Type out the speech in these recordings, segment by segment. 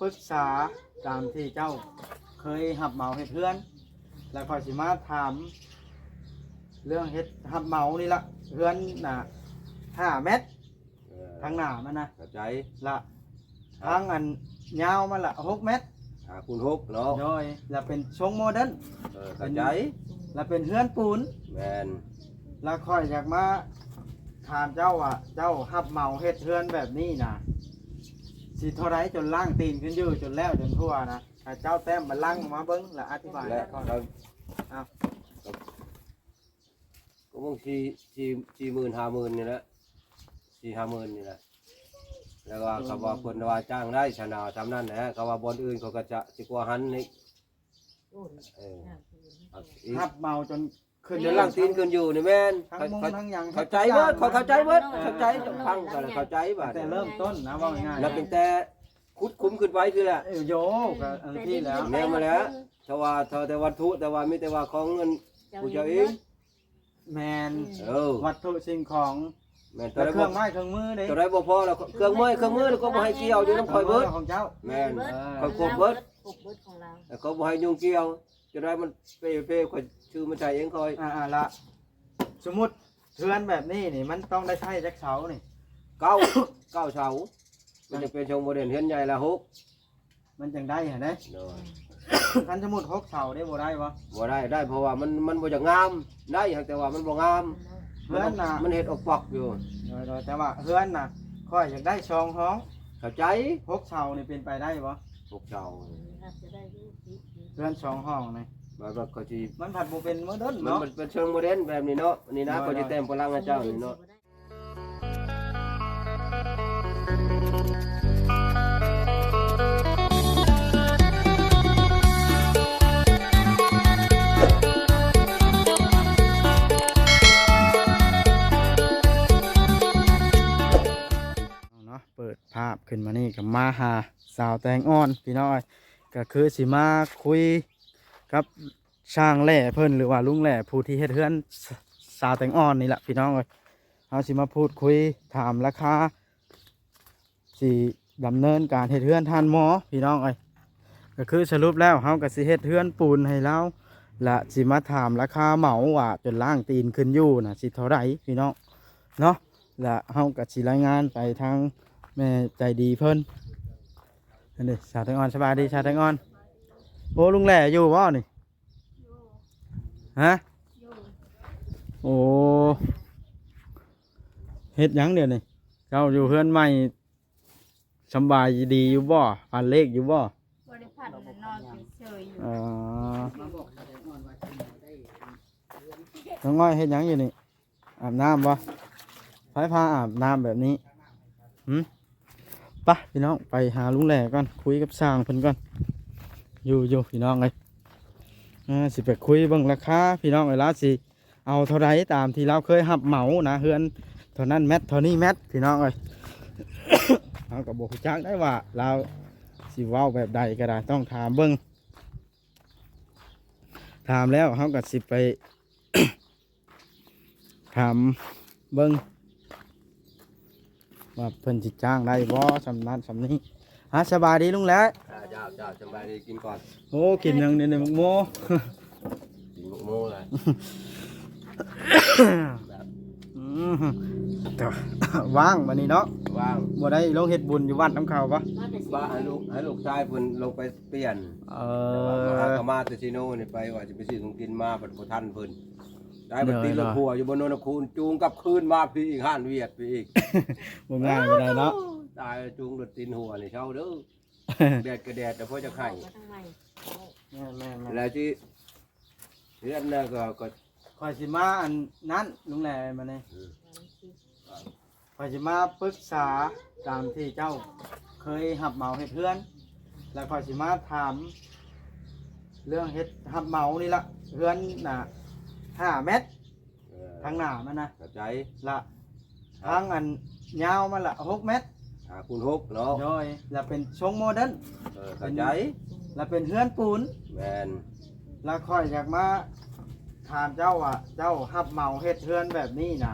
ປຶກສາຕາມທີ່ເຈົ້າເຄີຍຮັບເໝົາເຮັດເຮືອນ ແລ້ວຂ້ອຍຊິມາຖາມເລື່ອງເຮັດຮັບເໝົານີ້ລະ. ເຮືອນນະ ຫ້າແມັດ ເອີ ທາງໜ້າມັນນະ ເຂົ້າໃຈລະ ທາງອັນຍາວມັນລະ ຫົກແມັດ ຫ້າຄູນຫົກເນາະ ໂດຍ ລະເປັນຊົງໂມເດີນ ເອີ ເຂົ້າໃຈ ລະເປັນເຮືອນປູນ ແມ່ນ ລະຂ້ອຍຢາກມາຖາມເຈົ້າວ່າ ເຈົ້າຮັບເໝົາເຮັດເຮືອນແບບນີ້ນະ ຊິເທົ່າໃດ ຈົນລ້າງຕີນຂຶ້ນຢູ່ ຈົນແລ້ວຈົນທົ່ວນະ ໃຫ້ເຈົ້າແຕ້ມບັນລັງມາເບິ່ງ ລະອະທິບາຍໃຫ້ຂ້ອຍ ເອົາ ກໍປະມານສີ່ ສີ່ ສີ່ໝື່ນ ຫ້າໝື່ນນີ້ແຫຼະ ສີ່ຫ້າໝື່ນນີ້ແຫຼະ ແລ້ວວ່າ ເອີ ຄຳວ່າເພິ່ນວ່າຈ້າງໄດ້ຊະນາ ສ່ຳນັ້ນແຫຼະ ຄຳວ່າບ່ອນອື່ນເຂົາກໍຈະຊິກວ່າຫັ້ນນີ້ ໂອ້ຍ ເອີ ຮັບເໝົາຈົນຂຶ້ນ ຈົນລ້າງຕີນຂຶ້ນຢູ່ນີ້ແມ່ນ ທັງມຸງທັງຫຍັງ ເຂົ້າໃຈເບິດ ເຂົ້າໃຈເບິດ ເຂົ້າໃຈ ຟັງກໍເຂົ້າໃຈບາດ ແຕ່ເລີ່ມຕົ້ນນະ ເວົ້າງ່າຍໆ ນັບຕັ້ງແຕ່ຂຸດຂຸມຂຶ້ນໄປພີ້ແຫຼະ ເອີ ໂຍ ກໍອັນທີ່ແລ້ວ ແນວມາແລ້ວ ຖ້າວ່າ ຖ້າແຕ່ວັດຖຸ ແຕ່ວ່າມີແຕ່ວ່າຂອງເງິນຜູ້ເຈົ້າເອງ ແມ່ນ ເອີ ວັດຖຸສິ່ງຂອງ ແມ່ນ ແລ້ວເຄື່ອງໄມ້ເຄື່ອງມືເດ້ ຕົວໃດບໍ່ພໍແລ້ວ ເຄື່ອງໄມ້ເຄື່ອງມືກໍບໍ່ໃຫ້ກ່ຽວ ຢູ່ນຳຂ້ອຍເບິດ ຂອງເຈົ້າ ແມ່ນ ເບິດ ຂ້ອຍຄົບເບິດ ຄົບເບິດຂອງລາວ ແລ້ວກໍບໍ່ໃຫ້ຫຍຸ້ງກ່ຽວ ຈົນໄດ້ມັນເປເປ ຂ້ອຍຊື້ມາໃຊ້ເອງຂ້ອຍ ອ່າໆ ລະ ສົມມຸດເຮືອນແບບນີ້ນີ້ ມັນຕ້ອງໄດ້ໃຊ້ຈັກເສົານີ້? ເກົ້າ ເກົ້າເສົາ ມັນຈະເປັນຊົງໂມເດີນ ເຮືອນໃຫຍ່ລະຫົກ ມັນຈັ່ງໄດ້ຫັ້ນເດ້ ໂດຍ ຄັນສົມມຸດຫົກເສົາເດ້ ບໍ່ໄດ້ບໍ່? ບໍ່ໄດ້ ໄດ້ ເພາະວ່າມັນ ມັນບໍ່ຢາກງາມ ໄດ້ ແຕ່ວ່າມັນບໍ່ງາມ ເຮືອນນະ ມັນເຮັດອອກປອກຢູ່ ໂດຍໆ ແຕ່ວ່າເຮືອນນະ ຂ້ອຍຢາກໄດ້ສອງຫ້ອງ ເຂົ້າໃຈ ຫົກເສົານີ້ເປັນໄປໄດ້ບໍ່? ຫົກເສົາ ອືມ ອາດຈະໄດ້ຢູ່ ເຮືອນສອງຫ້ອງນີ້ ແບບວ່າເຂົາຊິ ມັນພັດບໍ່ເປັນໂມເດີນເນາະ ມັນເປັນເຊີງໂມເດີນແບບນີ້ເນາະ ນີ້ນະ ໂດຍໆ ເຂົາຊິແຕ້ມພະລັງໃຫ້ເຈົ້ານີ້ເນາະ ເນາະ ເປີດພາບຂຶ້ນມານີ້ກໍມາຫາສາວແຕງອ່ອນ ພີ່ນ້ອງເອີຍ ກໍຄືຊິມາຄຸຍກັບຊ່າງແຫຼ້ເພິ່ນ ຫຼືວ່າລຸງແຫຼ້ຜູ້ທີ່ເຮັດເຮືອນ ສ- ສາວແຕງອ່ອນນີ້ລະ ພີ່ນ້ອງເອີຍ ເຮົາຊິມາພູດຄຸຍຖາມລາຄາ ຊິດຳເນີນການເຮັດເຮືອນທ່ານໝໍ ພີ່ນ້ອງເອີຍ ກໍຄືສະຫຼຸບແລ້ວເຮົາກໍຊິເຮັດເຮືອນປູນໃຫ້ລາວ ລະຊິມາຖາມລາຄາເໝົາວ່າຈົນລ້າງຕີນຂຶ້ນຢູ່ນະ ຊິເທົ່າໃດ ພີ່ນ້ອງເນາະ ລະເຮົາກໍຊິລາຍງານໄປທາງແມ່ໃຈດີເພິ່ນ ອັນນີ້ ສາວແຕງອ່ອນ ສະບາຍດີ ສາວແຕງອ່ອນ ໂອ້ ລຸງແຫຼ້ຢູ່ບໍ່ນີ້? ຮະ? ໂອ້ ເຮັດຫຍັງດຽວນີ້? ເຈົ້າຢູ່ເຮືອນໃໝ່ ສຳບາຍດີຢູ່ບໍ່? ຝັນເລກຢູ່ບໍ່? ບໍ່ໄດ້ຝັນ ນອນເສີຍໆຢູ່ ອໍ ນ້ອງອ້ອຍເຮັດຫຍັງຢູ່ນີ້? ອາບນ້ຳບໍ່? ໃຜພາອາບນ້ຳແບບນີ້? ຫື? ປະ ພີ່ນ້ອງ ໄປຫາລຸງແຫຼ້ກ່ອນ ຄຸຍກັບຊ່າງເພິ່ນກ່ອນ ຢູ່ ຢູ່ ພີ່ນ້ອງເອີຍ ເອີ ຊິໄປຄຸຍເບິ່ງລາຄາ ພີ່ນ້ອງເອີຍ ລາວຊິເອົາເທົ່າໃດ ຕາມທີ່ລາວເຄີຍຮັບເໝົານະ ເຮືອນເທົ່ານັ້ນແມັດ ເທົ່ານີ້ແມັດ ພີ່ນ້ອງເອີຍ ເຮົາກໍບໍ່ຮູ້ຈັກໄດ້ວ່າລາວຊິເວົ້າແບບໃດກໍໄດ້ ຕ້ອງຖາມເບິ່ງ ຖາມແລ້ວເຮົາກໍຊິໄປ ຖາມເບິ່ງວ່າເພິ່ນຊິຈ້າງໄດ້ບໍ່ ສ່ຳນັ້ນສ່ຳນີ້. ຮະ ສະບາຍດີລຸງແຫຼ້. ເຈົ້າ ເຈົ້າ ສະບາຍດີ ກິນກ່ອນ. ໂອ້ ກິນຫຍັງນີ້ ໝາກໂມ? ກິນໝາກໂມລະ. ອືມ ວ່າງບັດນີ້ເນາະ ວ່າງ ບໍ່ໄດ້ລົງເຮັດບຸນຢູ່ວັດນຳເຂົາບໍ່? ວ່າໃຫ້ລູກ ໃຫ້ລູກຊາຍເພິ່ນລົງໄປປ່ຽນ. ເອີ ແຕ່ວ່າມາ ຫາກໍມາແຕ່ຊີໂນນີ້ ໄປວ່າຈະໄປຊື້ຂອງກິນມາ ບັດບໍ່ທັນເພິ່ນ. ໄດ້ບັດຕິດລົດຫົວຢູ່ບົນໂນນນະຄູນ ຈູງກັບຄືນມາພີ້ອີກ ຮ້ານວຽດພີ້ອີກ. ບໍ່ງ່າຍປານໃດເນາະ. ຕາຍ ຈູງລົດຕິດຫົວນີ້ເຊົາເດີ້. ແດດກໍແດດ ແຕ່ພໍຈະໄຂ້. ແມ່ນໆໆ ແລ້ວຊິເຮືອນນະ ກໍ ກໍ ຂ້ອຍຊິມາອັນນັ້ນ ລຸງແຫຼ້ ມານີ້. ອືມ. ຂ້ອຍຊິມາປຶກສາຕາມທີ່ເຈົ້າເຄີຍຮັບເໝົາເຮັດເຮືອນ ແລ້ວຂ້ອຍຊິມາຖາມເລື່ອງເຮັດຮັບເໝົານີ້ລະ. ເຮືອນນະ ຫ້າແມັດ ເອີ ທາງໜ້າມັນນະ ເຂົ້າໃຈລະ. ທາງອັນຍາວມັນລະ ຫົກແມັດ ຫ້າຄູນຫົກເນາະ. ໂດຍ ລະເປັນຊົງໂມເດີນ. ເອີ ເຂົ້າໃຈ. ລະເປັນເຮືອນປູນ. ແມ່ນ. ລະຂ້ອຍຢາກມາຖາມເຈົ້າວ່າ ເຈົ້າຮັບເໝົາເຮັດເຮືອນແບບນີ້ນະ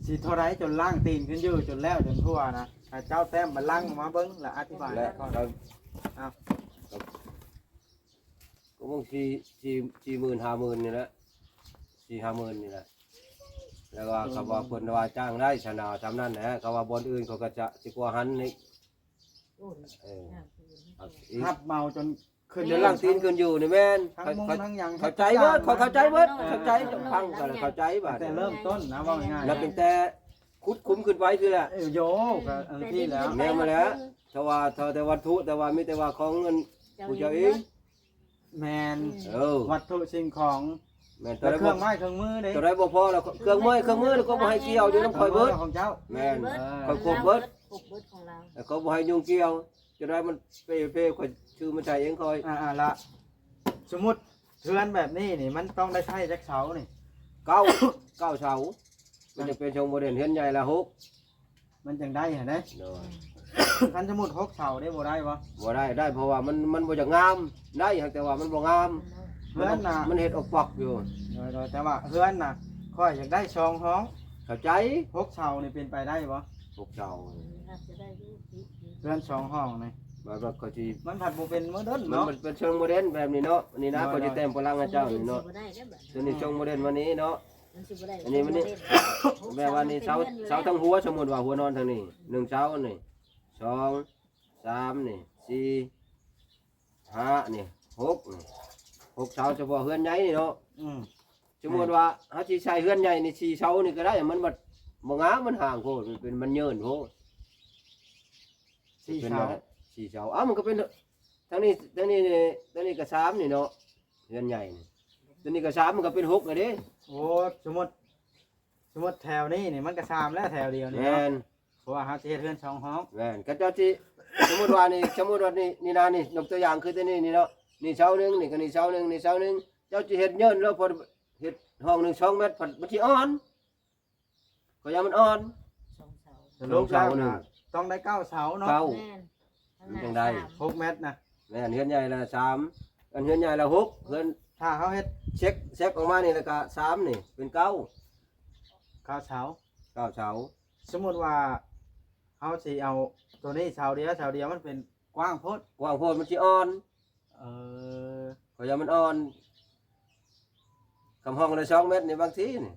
ຊິເທົ່າໃດ ຈົນລ້າງຕີນຂຶ້ນຢູ່ ຈົນແລ້ວຈົນທົ່ວນະ? ໃຫ້ເຈົ້າແຕ້ມບັນລັງມາເບິ່ງ ແລ້ວອະທິບາຍ ແລະ ກ່ອນ ກໍ ເອົາ ກໍ ກໍເບິ່ງ ສີ່ ສີ່ ສີ່ໝື່ນ ຫ້າໝື່ນນີ້ແຫຼະ ສີ່ຫ້າໝື່ນນີ້ແຫຼະ ແລ້ວວ່າ ເອີ ເຂົາວ່າເພິ່ນວ່າຈ້າງໄດ້ຊະນາ ຊ່ຳນັ້ນແຫຼະ ເຂົາວ່າບ່ອນອື່ນເຂົາກໍຈະ ຊິກວ່າຫັ້ນນີ້ ໂອ້ຍ ເອີ ຮັບເໝົາຈົນ ຂຶ້ນເດີນຫຼັງຕີນຂຶ້ນຢູ່ນີ້ແມ່ນ ທັງມຸງທັງຫຍັງ ເຂົ້າໃຈເບິດ ເຂົ້າໃຈເບິດ ເອີ ເຂົ້າໃຈ ຟັງກໍເຂົ້າໃຈບາດ ຕັ້ງແຕ່ເລີ່ມຕົ້ນນະ ເວົ້າງ່າຍໆ ແລ້ວຕັ້ງແຕ່ຂຸດຂຸມຂຶ້ນໄປພີ້ແຫຼະ ເອີ ໂຍ ກໍອັນທີ່ແລ້ວ ແນວມາແລ້ວ ຖ້າວ່າ ຖ້າແຕ່ວັດຖຸ ແຕ່ວ່າມີແຕ່ວ່າຂອງເງິນຜູ້ເຈົ້າເອງ ແມ່ນ ເອີ ວັດຖຸສິ່ງຂອງ ແມ່ນ ແລ້ວເຄື່ອງໄມ້ເຄື່ອງມືເດ້ ຕົວໃດບໍ່ພໍແລ້ວ ເຄື່ອງໄມ້ເຄື່ອງມືແລ້ວກໍບໍ່ໃຫ້ກ່ຽວ ຢູ່ນຳຂ້ອຍເບິດ ຂອງເຈົ້າ ແມ່ນ ເອີ ຂ້ອຍຄວບເບິດ ຄົບເບິດຂອງລາວ ແລ້ວກໍບໍ່ໃຫ້ຫຍຸ້ງກ່ຽວ ຈະໄດ້ມັນເປເພ ຂ້ອຍຊື້ມາໃຊ້ເອງຂ້ອຍ ອ່າໆ ລະ ສົມມຸດເຮືອນແບບນີ້ນີ້ ມັນຕ້ອງໄດ້ໃຊ້ຈັກເສົານີ້? ເກົ້າ ເກົ້າເສົາ ມັນຈະເປັນຊົງໂມເດນ ເຮືອນໃຫຍ່ລະຫົກ ມັນຈັ່ງໄດ້ຫັ້ນເດ້ ໂດຍ ຄັນສົມມຸດຫົກເສົາເດ້ ບໍ່ໄດ້ບໍ່? ບໍ່ໄດ້ ໄດ້ ເພາະວ່າມັນ ມັນບໍ່ຢາກງາມ ໄດ້ ແຕ່ວ່າມັນບໍ່ງາມ ເຮືອນນະ ມັນເຮັດອອກປອກຢູ່ ໂດຍໆ ແຕ່ວ່າເຮືອນນະ ຂ້ອຍຢາກໄດ້ສອງຫ້ອງ ເຂົ້າໃຈ ຫົກເສົານີ້ເປັນໄປໄດ້ບໍ່? ຫົກເສົາ ອືມ ອາດຈະໄດ້ຢູ່ ເຮືອນສອງຫ້ອງນີ້ ແບບວ່າເຂົາຊິ ມັນພັດບໍ່ເປັນໂມເດີນເນາະ ມັນເປັນເຊີງໂມເດີນແບບນີ້ເນາະ ນີ້ນະ ໂດຍໆ ເຂົາຊິແຕ້ມພະລັງໃຫ້ເຈົ້ານີ້ເນາະ ອືມ ໂຕນີ້ຊົງໂມເດີນມານີ້ເນາະ ມັນຊິບໍ່ໄດ້ ອັນນີ້ມັນນີ້ ໂດຍໆ ແບບວ່ານີ້ເສົາ ເສົາທາງຫົວ ສົມມຸດວ່າຫົວນອນທາງນີ້ ໜຶ່ງເສົານີ້ ສອງ ສາມນີ້ ສີ່ ຫ້ານີ້ ຫົກນີ້ ຫົກເສົາ ສະເພາະເຮືອນໃຫຍ່ນີ້ເນາະ ອືມ ສົມມຸດວ່າເຮົາຊິໃສ່ເຮືອນໃຫຍ່ນີ້ສີ່ເສົານີ້ກໍໄດ້ ມັນບໍ່ ບໍ່ງາມ ມັນຫ່າງໂພດ ມັນເປັນ ມັນເຍີນໂພດ ສີ່ເສົາ ສີ່ເສົາ ເອົ້າ ມັນກໍເປັນ ທາງນີ້ ທາງນີ້ ທາງນີ້ກໍສາມນີ້ເນາະ ເຮືອນໃຫຍ່ນີ້ ໂຕນີ້ກໍສາມ ມັນກໍເປັນຫົກແລ້ວເດ້ ໂອ້ ສົມມຸດ ສົມມຸດແຖວນີ້ນີ້ ມັນກໍສາມແລ້ວ ແຖວດຽວນີ້ເນາະ ແມ່ນ ເພາະວ່າເຮົາຊິເຮັດເຮືອນສອງຫ້ອງ ແມ່ນ ຄັນເຈົ້າຊິ ສົມມຸດວ່ານີ້ ສົມມຸດວ່ານີ້ ນີ້ນະ ນີ້ ຍົກຕົວຢ່າງຄືໂຕນີ້ນີ້ເນາະ ນີ້ເສົາໜຶ່ງ ນີ້ກໍນີ້ເສົາໜຶ່ງ ນີ້ເສົາໜຶ່ງ ເຈົ້າຊິເຮັດເຍີນແລ້ວ ພໍເຮັດຫ້ອງໜຶ່ງສອງແມັດ ພັດມັນຊິອ່ອນ ກໍຢ່າມັນອ່ອນ ສອງເສົາ ສະຫຼຸບແລ້ວກໍຕ້ອງໄດ້ເກົ້າເສົາເນາະ ເກົ້າ ແມ່ນ ມັນຈັ່ງໄດ້ ຫົກແມັດນະ ແມ່ນ ເຮືອນໃຫຍ່ລະສາມ ອັນເຮືອນໃຫຍ່ລະຫົກ ເຮືອນ ຖ້າເຮົາເຮັດເຊັກ ເຊັກອອກມານີ້ ແລ້ວກໍສາມນີ້ ເປັນເກົ້າ ເກົ້າເສົາ ເກົ້າເສົາ ສົມມຸດວ່າເຮົາຊິເອົາໂຕນີ້ເສົາດຽວ ເສົາດຽວມັນເປັນກວ້າງໂພດ ກວ້າງໂພດ ມັນຊິອ່ອນ ເອີ ຂ້ອຍຢ້ານມັນອ່ອນ ຄຳຫ້ອງລະສອງແມັດນີ້ ບາງທີນີ້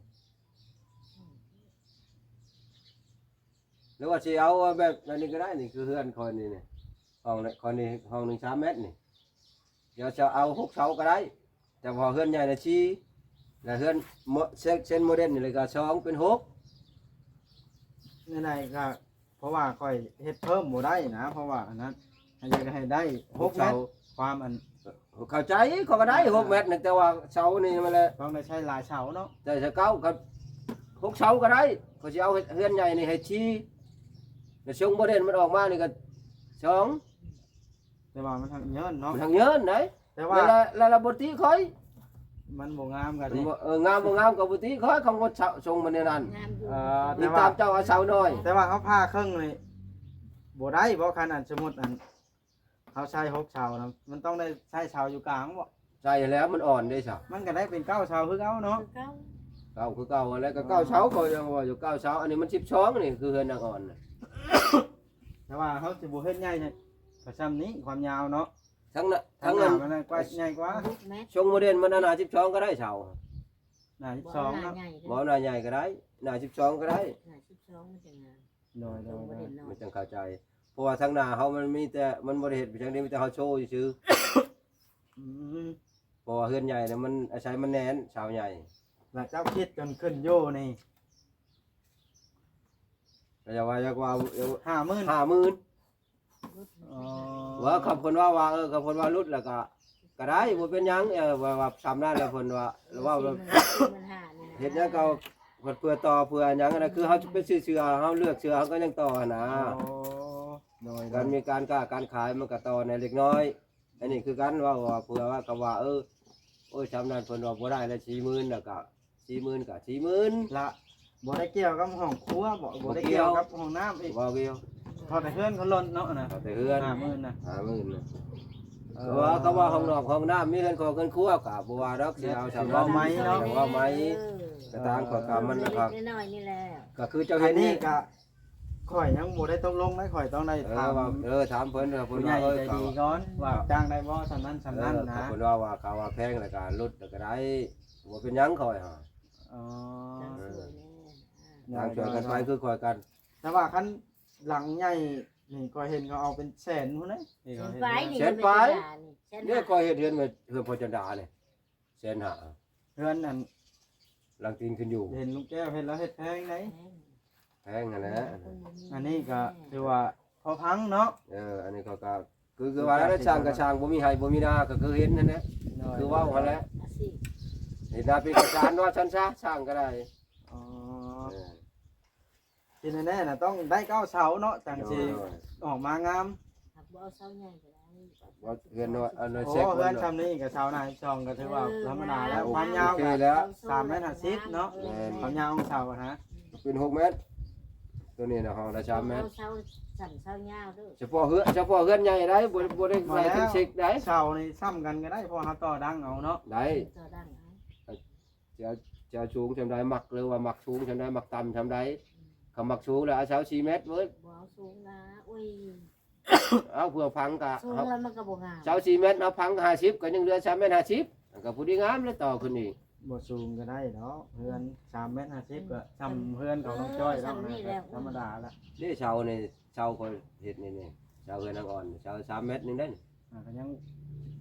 ຫຼືວ່າຊິເອົາແບບອັນນີ້ກໍໄດ້ ນີ້ຄືເຮືອນຂ້ອຍນີ້ ນີ້ ຫ້ອງ ຂ້ອຍນີ້ ຫ້ອງໜຶ່ງສາມແມັດນີ້ ດຽວຈະເອົາຫົກເສົາກໍໄດ້ ແຕ່ວ່າເຮືອນໃຫຍ່ນະສີ່ ແລະເຮືອນໂມ ເຊັນ ເຊັນໂມເດນນີ້ລະກະສອງ ເປັນຫົກ ແນວໃດກໍ ເພາະວ່າຂ້ອຍເຮັດເພີ່ມບໍ່ໄດ້ນະ ເພາະວ່າອັນນັ້ນ ໃຫ້ ຢາກໃຫ້ໄດ້ຫົກແມັດ ຄວາມອັນ ເອີ ເຂົ້າໃຈ ຂ້ອຍກໍໄດ້ຫົກແມັດ ແຕ່ວ່າເສົານີ້ມັນແຫຼະ ຕ້ອງໄດ້ໃຊ້ຫຼາຍເສົາເນາະ ແຕ່ເສົາເກົ່າກໍຫົກເສົາກໍໄດ້ ຂ້ອຍຊິເອົາເຮືອນໃຫຍ່ນີ້ໃຫ້ສີ່ ແລ້ວຊົງໂມເດນມັນອອກມານີ້ກໍສອງ ແຕ່ວ່າມັນທັງເຍີນເນາະ ມັນທັງເຍີນໄດ໋ ແຕ່ວ່າ ລະ ລະ ລະບໍ່ຕິຂ້ອຍ ມັນບໍ່ງາມກໍ ມັນ ນີ້ ບໍ່ ເອີ ງາມບໍ່ງາມກໍບໍ່ຕິຂ້ອຍ ຄຳວ່າຊົງມັນແນວນັ້ນ ງາມຢູ່ ເອີ ຕິດຕາມເຈົ້າເອົາເສົາໜ້ອຍ ແຕ່ວ່າເຮົາຜ່າເຄິ່ງນີ້ບໍ່ໄດ້ບໍ່? ຄັນອັນ ສົມມຸດອັນ ເຮົາໃສ່ຫົກເສົານະ ມັນຕ້ອງໄດ້ໃສ່ເສົາຢູ່ກາງບໍ່? ໃສ່ແລ້ວມັນອ່ອນເດ້ຊະ ມັນກໍໄດ້ເປັນເກົ້າເສົາຄືເກົ່າເນາະ ຄືເກົ່າ ເກົ້າຄືເກົ່າ ແລ້ວກໍເກົ້າເສົາ ເຂົາຍັງວ່າຢູ່ເກົ້າເສົາ ອັນນີ້ມັນສິບສອງ ນີ້ຄືເຮືອນນາງອ່ອນນະ ແຕ່ວ່າເຮົາຊິບໍ່ເຮັດໃຫຍ່ ກໍຊ່ຳນີ້ຄວາມຍາວເນາະ ທັງນະ ທັງນັ້ນ ມັນກວ້າງໃຫຍ່ກວ່າ ຫົກແມັດ ຊົງໂມເດນມັນໜ້າສິບສອງກໍໄດ້ເສົາ ໜ້າສິບສອງເນາະ ບໍ່ໜ້າໃຫຍ່ກໍໄດ້ ໜ້າສິບສອງກໍໄດ້ ໜ້າສິບສອງມັນຈະງາມ ໂດຍ ໂດຍ ໂດຍ ມັນຈັ່ງເຂົ້າໃຈ ເພາະວ່າທາງໜ້າເຮົາມັນມີແຕ່ ມັນບໍ່ໄດ້ເຮັດເປັນຫຍັງເດ້ ມີແຕ່ເຮົາໂຊຊື່ໆ ອືມ ເພາະວ່າເຮືອນໃຫຍ່ນະ ມັນອາໄສມັນແໜ້ນ ເສົາໃຫຍ່ ແລ້ວເຈົ້າຄິດຈົນຂຶ້ນຢູ່ນີ້ ກໍຢາກວ່າ ຢາກວ່າ ຫ້າໝື່ນ ຫ້າໝື່ນ ອໍ ວ່າຄັນເພິ່ນວ່າ ວ່າ ເອີ ຄັນເພິ່ນວ່າຫຼຸດແລ້ວກໍ ກໍໄດ້ ບໍ່ເປັນຫຍັງ ເອີ ວ່າ ວ່າຊ່ຳນັ້ນແຫຼະ ເພິ່ນວ່າ ເອີ ເວົ້າແບບ ສີ່ໝື່ນ ສີ່ໝື່ນຫ້ານີ້ນະ ເຮັດຫຍັງກໍເພື່ອຕໍ່ ເພື່ອຫຍັງນະ ຄືເຮົາໄປຊື້ເສື້ອ ເຮົາເລືອກເສື້ອ ເຮົາກໍຍັງຕໍ່ຫັ້ນນະ ອໍ ໂດຍ ການມີການຄ້າການຂາຍ ມັນກໍຕໍ່ແດ່ເລັກນ້ອຍ ອັນນີ້ຄືກັນ ເວົ້າວ່າ ເພື່ອວ່າ ກໍວ່າ ເອີ ໂອ້ຍ ຊ່ຳນັ້ນ ເພິ່ນວ່າບໍ່ໄດ້ແລ້ວ ສີ່ໝື່ນ ແລ້ວກໍ ສີ່ໝື່ນກໍສີ່ໝື່ນ ລະ ບໍ່ໄດ້ກ່ຽວກັບຫ້ອງຄົວບໍ? ບໍ່ໄດ້ກ່ຽວກັບຫ້ອງນ້ຳອີກ? ບໍ່ກ່ຽວ ເຂົ້າແຕ່ເຮືອນເຂົາລົ້ນເນາະນະ ເຂົ້າແຕ່ເຮືອນ ຫ້າໝື່ນນະ ຫ້າໝື່ນນະ ເອີ ເພາະວ່າ ເຂົາວ່າຫ້ອງນອກຫ້ອງນ້ຳ ມີເຮືອນຄອກເຮືອນຄົວ ກໍບໍ່ວ່າດອກ ຊິເອົາຊ່ຳນັ້ນ ເວົ້າໃໝ່ເນາະ ເວົ້າໃໝ່ ເອີ ກໍຕາມຂໍ້ກຳມັນນະ ເລັກໆນ້ອຍໆນີ້ແຫຼະ ກໍຄືເຈົ້າເຮັດນີ້ ອັນນີ້ກໍ ຂ້ອຍຍັງບໍ່ໄດ້ຕົກລົງເດ້ ຂ້ອຍຕ້ອງໄດ້ ເອີ ຖາມ ວ່າ ເອີ ຖາມເພິ່ນ ເພິ່ນວ່າ ຜູ້ໃຫຍ່ ເອີ ໃຈດີກ່ອນ ເຂົາ ວ່າຈ້າງໄດ້ບໍ່ ສ່ຳນັ້ນສ່ຳນັ້ນ ເອີ ນະ ເພິ່ນວ່າ ວ່າເຂົາວ່າແພງ ແລ້ວກໍລົດ ແລ້ວກໍໄດ້ ບໍ່ເປັນຫຍັງ ຂ້ອຍຫາ ອໍ ເອີ ຕ່າງຊ່ວຍແດ່ ຕ່າງຊ່ວຍກັນໄປ ຄືຂ້ອຍກັນ ແຕ່ວ່າຄັນຫຼັງໃຫຍ່ນີ້ ຂ້ອຍເຫັນເຂົາເອົາເປັນແສນພຸ້ນເດ້ ແສນປາຍນີ້ ແສນປາຍ ເດືອນນີ້ ແສນຫ້າ ເດ້ ຂ້ອຍເຮັດເຮືອນ ເຮືອນພໍ່ຈັນດານີ້ ແສນຫ້າ ເຮືອນອັນ ຫຼັງຕີນຂຶ້ນຢູ່ ເຫັນລຸງແກ້ວເຮັດ ລາວເຮັດແພງໃດ ແພງ ແພງຫັ້ນແຫຼະ ອັນນີ້ກໍຖືວ່າພໍພັງເນາະ ເອີ ອັນນີ້ເຂົາກໍ ຄື ຄືວ່າແຫຼະ ຊ່າງກໍຊ່າງ ບໍ່ມີໄຮ່ບໍ່ມີນາ ກໍຄືເຫັນຫັ້ນແຫຼະ ໂດຍ ຄືເວົ້າຫັ້ນແຫຼະ ອາຊີບ ເຮັດນາເປັນກະຈານວ່າຊັ້ນຊະ ຊ່າງກໍໄດ້ ອໍ ເອີ ທີ່ແນ່ໆນະ ຕ້ອງໄດ້ເກົ້າເສົາເນາະ ຈັ່ງຊິ ໂດຍ ອອກມາງາມ ຫາກບໍ່ເອົາເສົາໃຫຍ່ກໍໄດ້ ວ່າເຮືອນນ້ອຍ ອັນນ້ອຍ ໂອ້ ເຊັກ ເຮືອນຊ່ຳນີ້ກໍເສົາໜ້າສິບສອງ ກໍຖືວ່າ ເອີ ທຳມະດາແລ້ວ ງາມ ຄວາມຍາວກໍ ໂອເຄແລ້ວ ສາມແມ່ນຫ້າສິບເນາະ ແມ່ນ ຄວາມຍາວຂອງເສົານະ ເປັນຫົກແມັດ ຕົວນີ້ນະ ຫ້ອງລະສາມແມັດ ເອົາເສົາສັ້ນເສົາຍາວເດີ ສະເພາະເຮືອນ ສະເພາະເຮືອນໃຫຍ່ໄດ໋ ບໍ່ ບໍ່ໄດ້ ບໍ່ແລ້ວ ເປັນເຊັກໄດ໋ ເສົານີ້ຊ້ຳກັນກໍໄດ້ ເພາະເຮົາຕໍ່ດັງເອົາເນາະ ໄດ້ ຕໍ່ດັງເອົາ ຈະ ຈະເອົາສູງຊ່ຳໃດ ມັກ ຫຼືວ່າມັກສູງຊ່ຳໃດ ມັກຕ່ຳຊ່ຳໃດ ອືມ ຄັນມັກສູງແລ້ວເອົາເສົາສີ່ແມັດເບິດ ບໍ່ເອົາສູງນະ ໂອ້ຍ ເອົາເພື່ອພັງກະ ສູງແລ້ວມັນກໍບໍ່ງາມ ເສົາສີ່ແມັດ ເຮົາພັງຫ້າສິບ ກໍຍັງເຫຼືອສາມແມັດຫ້າສິບ ມັນກໍພໍດີງາມແລ້ວ ຕໍ່ຂຶ້ນອີກ ບໍ່ສູງກໍໄດ້ດອກ ເຮືອນສາມແມັດຫ້າສິບ ກໍຊ່ຳເຮືອນຂອງນ້ອງຈ້ອຍແລ້ວ ເອີ ຊ່ຳນີ້ແຫຼະ ນະ ທຳມະດາລະ ເດ້ ເສົານີ້ ເສົາຂ້ອຍເຮັດນີ້ ນີ້ ເສົາເຮືອນນາງອ່ອນ ເສົາສາມແມັດໜຶ່ງເດ້ ອ່າ ກໍຍັງ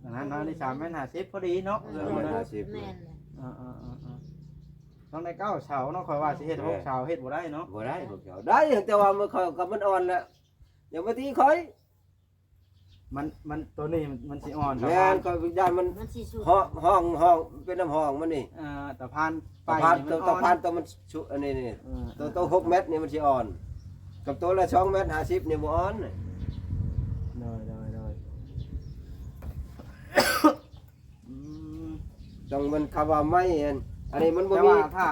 ອັນນັ້ນເນາະ ອັນນີ້ສາມແມັດຫ້າສິບພໍດີເນາະ ເອີ ເຮືອນ ສາມແມັດຫ້າສິບ ແມ່ນແຫຼະ ອ່າໆໆໆ ຕ້ອງໄດ້ເກົ້າເສົາເນາະ ຂ້ອຍວ່າຊິເຮັດ ແມ່ນ ຫົກເສົາ ເຮັດບໍ່ໄດ້ເນາະ ບໍ່ໄດ້ຫົກເສົາ ໄດ້ ແຕ່ວ່າມັນ ຂ້ອຍ ກໍມັນອ່ອນແລ້ວ ຢ່າມາຕີຂ້ອຍ ມັນ ມັນ ຕົວນີ້ມັນ ມັນຊິອ່ອນ ແມ່ນ ຂ້ອຍຢ້ານມັນ ມັນຊິຊຸດ ຫ້ອງ ຫ້ອງ ຫ້ອງ ເປັນນ້ຳຫ້ອງມັນນີ້ ອ່າ ຕະພານ ຕະພານ ໄປນີ້ມັນອ່ອນ ຕະ ຕະພານຕົວມັນຊຸ ອັນນີ້ ນີ້ ເອີ ຕົວ ຕົວຫົກແມັດນີ້ມັນຊິອ່ອນ ກັບຕົວລະສອງແມັດຫ້າສິບນີ້ບໍ່ອ່ອນ ໂດຍ ໂດຍ ໂດຍ ອືມ ຕ້ອງມັນ ຄຳວ່າໄມ້ອັນ ອັນນີ້ມັນບໍ່ມີ ແຕ່ວ່າຖ້າ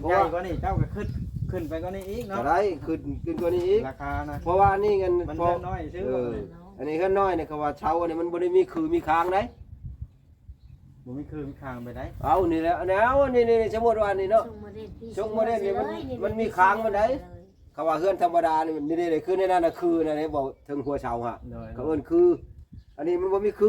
ເພາະວ່າ ໃຫຍ່ກວ່ານີ້ເຈົ້າກໍຂຶ້ນ ຂຶ້ນໄປກວ່ານີ້ອີກເນາະ ກໍໄດ້ ຂຶ້ນ ຂຶ້ນກວ່ານີ້ອີກ ລາຄານະ ເພາະວ່າອັນນີ້ອັນ ມັນ ເຮືອນນ້ອຍຊື່ ເອີ ເນາະ ອັນນີ້ເຮືອນນ້ອຍນີ້ ເຂົາວ່າເຊົາອັນນີ້ມັນບໍ່ໄດ້ມີຄືມີຄາງໃດ ບໍ່ມີຄືມີຄາງໄປໃດ ເອົານີ້ແຫຼະ ແນວນີ້ ນີ້ ສົມມຸດວ່ານີ້ເນາະ ຊົງໂມເດນ ຊົງໂມເດນນີ້ມັນ ມັນມີຄາງມັນໃດ ເຂົາວ່າເຮືອນທຳມະດານີ້ ນີ້ເດ້ ຄືໃນນັ້ນນະ ຄືນັ້ນເດ້ ບໍ່ເຖິງຫົວເສົາຫະ ໂດຍ ເຂົາເອີ້ນຄື ອັນນີ້ມັນບໍ່ມີຄື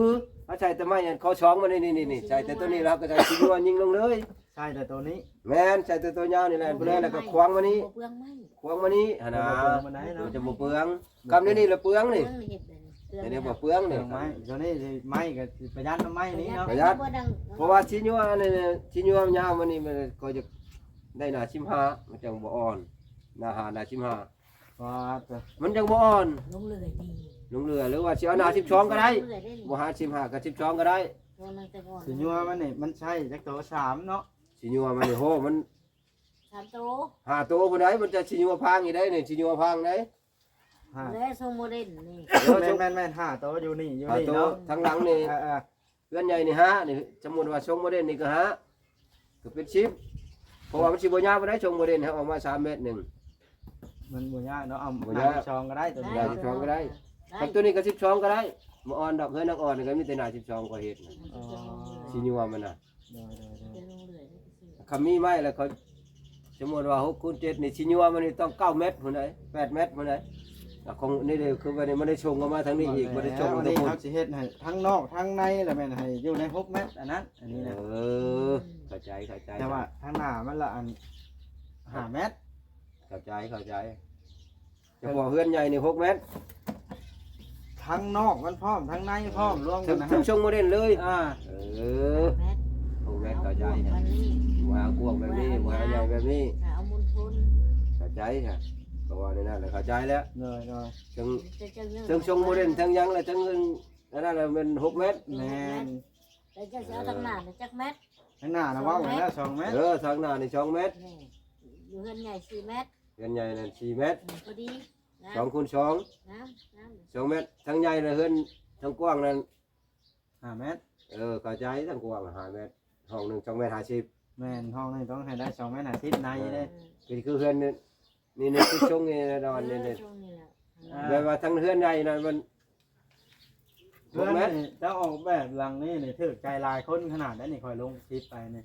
ເຮົາໃຊ້ແຕ່ໄມ້ອັນຂໍ້ສອງມັນນີ້ ນີ້ ນີ້ ນີ້ ໃຊ້ແຕ່ຕົວນີ້ ແລ້ວກໍໃຊ້ຊິຍົວຍິງລົງເລີຍ ໃຊ້ແຕ່ຕົວນີ້ ແມ່ນ ໃຊ້ແຕ່ຕົວຍາວນີ້ແຫຼະ ຜູ້ໃດແລ້ວກໍຂວາງມານີ້ ບໍ່ເປືອງໄມ້ ຂວາງມານີ້ຫັ້ນນະ ບໍ່ເປືອງປານໃດເນາະ ມັນຈະບໍ່ເປືອງ ກຳນີ້ນີ້ລະເປືອງນີ້ ເປືອງນີ້ເຮັດແບບນີ້ ເປືອງ ນີ້ບໍ່ເປືອງນີ້ ເປືອງໄມ້ ຕົວນີ້ຊິໄມ້ກໍຊິປະຢັດນຳໄມ້ນີ້ເນາະ ປະຢັດ ບໍ່ດັງ ເພາະວ່າຊິຍົວອັນນີ້ ຊິຍົວຍາວມານີ້ ມັນກໍຈະໄດ້ໜ້າສິບຫ້າ ມັນຈັ່ງບໍ່ອ່ອນ ໜ້າຫ້າ ໜ້າສິບຫ້າ ວ່າແຕ່ ມັນຈັ່ງບໍ່ອ່ອນ ລົງເລື່ອຍດີ ລົງເລື່ອຍ ຫຼືວ່າຊິເອົາໜ້າສິບສອງກໍໄດ້ ລົງເລື່ອຍໄດ້ນີ້ ບໍ່ຫາສິບຫ້າກໍສິບສອງກໍໄດ້ ໂອ້ ມັນຈະອ່ອນ ຊິຍົວມັນນີ້ ມັນໃຊ້ຈັກໂຕ ສາມເນາະ ຊິຍົວມັນນີ້ ໂຫ ມັນ ສາມໂຕ ຫ້າໂຕພຸ້ນໃດ໋ ມັນຈະຊິຍົວພັງອີກໃດ໋ນີ້ ຊິຍົວພັງໃດ໋ ຫ້າ ແລະຊົງໂມເດນນີ້ ເອີ ແມ່ນໆໆ ຫ້າໂຕຢູ່ນີ້ ຢູ່ນີ້ເນາະ ທາງຫຼັງນີ້ ເອີໆ ເຮືອນໃຫຍ່ນີ້ຫ້າ ນີ້ ສົມມຸດວ່າຊົງໂມເດນນີ້ກໍຫ້າ ກໍເປັນສິບ ເພາະວ່າມັນຊິບໍ່ຍາວປານໃດ ຊົງໂມເດນໃຫ້ອອກມາສາມແມັດໜຶ່ງ ມັນບໍ່ຍາກເນາະ ເອົາ ບໍ່ຍາກ ໜ້າສິບສອງກໍໄດ້ ຕົວນີ້ ໜ້າສິບສອງກໍໄດ້ ໄດ້ ຄັນຕົວນີ້ກໍສິບສອງກໍໄດ້ ບໍ່ອ່ອນດອກ ເຮືອນນາງອ່ອນນີ້ກໍມີແຕ່ໜ້າສິບສອງ ຂ້ອຍເຮັດນະ ອໍ ຊິຍົວມັນນະ ໂດຍໆໆ ຄັນມີໄມ້ແລ້ວ ຂ້ອຍ ສົມມຸດວ່າຫົກຄູນເຈັດນີ້ ຊິຍົວມັນນີ້ຕ້ອງເກົ້າແມັດພຸ້ນໃດ໋ ແປດແມັດພຸ້ນໃດ໋ ອ່າ ຂອງນີ້ເດ້ ຄືວ່ານີ້ມັນໄດ້ຊົງເຂົ້າມາທາງນີ້ອີກ ບໍ່ແລ້ວ ບໍ່ໄດ້ຊົງເຂົ້າ ອັນນີ້ເຮົາຊິເຮັດໃຫ້ທັງນອກທັງໃນລະແມ່ນໃຫ້ຢູ່ໃນຫົກແມັດ ອັນນັ້ນ ອັນນີ້ນະ ເອີ ເຂົ້າໃຈ ເຂົ້າໃຈ ແຕ່ວ່າທາງໜ້າມັນລະອັນຫ້າແມັດ ເຂົ້າໃຈ ເຂົ້າໃຈ ສະເພາະເຮືອນໃຫຍ່ນີ້ຫົກແມັດ ທັງນອກມັນພ້ອມ ທັງໃນພ້ອມ ລວມກັນນະ ເທິງຊົງໂມເດນເລີຍ ອ່າ ເອີ ຫົກແມັດ ເຂົ້າໃຈ ບໍ່ຫາກວ້າງແບບນີ້ ບໍ່ຫາໃຫຍ່ແບບນີ້ ເອົາມຸນທຶນ ເຂົ້າໃຈ ກໍວ່າແນວນັ້ນແຫຼະ ເຂົ້າໃຈແລ້ວ ໂດຍໆ ເທິງ ເທິງຊົງໂມເດນ ເທິງຫຍັງລະ ເທິງອັນນັ້ນລະແມ່ນຫົກແມັດ ແມ່ນ ແລ້ວເຈົ້າຊິເອົາທາງໜ້ານີ້ຈັກແມັດ ທາງໜ້ານະ ເວົ້າແລ້ວສອງແມັດ ເອີ ທາງໜ້ານີ້ສອງແມັດ ນີ້ ຢູ່ເຮືອນໃຫຍ່ສີ່ແມັດ ເຮືອນໃຫຍ່ນັ້ນສີ່ແມັດ ອືມ ພໍດີ ງາມ ສອງຄູນສອງ ງາມ ງາມ ສອງແມັດ ທັງໃຫຍ່ນະ ເຮືອນທັງກວ້າງນັ້ນຫ້າແມັດ ເອີ ເຂົ້າໃຈ ທັງກວ້າງຫ້າແມັດ ຫ້ອງໜຶ່ງສອງແມັດຫ້າສິບ ແມ່ນ ຫ້ອງໜຶ່ງຕ້ອງໃຫ້ໄດ້ສອງແມັດຫ້າສິບໃນເດ້ ເອີ ກໍຄືເຮືອນນີ້ ນີ້ ນີ້ຄືຊົງນີ້ນະ ດອນນີ້ ເອີ ນີ້ ຊົງນີ້ແຫຼະ ອ່າ ແບບວ່າທັງເຮືອນໃຫຍ່ນະ ມັນ ເຮືອນນີ້ເຈົ້າອອກແບບຫຼັງນີ້ນີ້ຖືກໃຈຫຼາຍຄົນຂະໜາດໃດນີ້ ຂ້ອຍລົງຄລິບໄປນີ້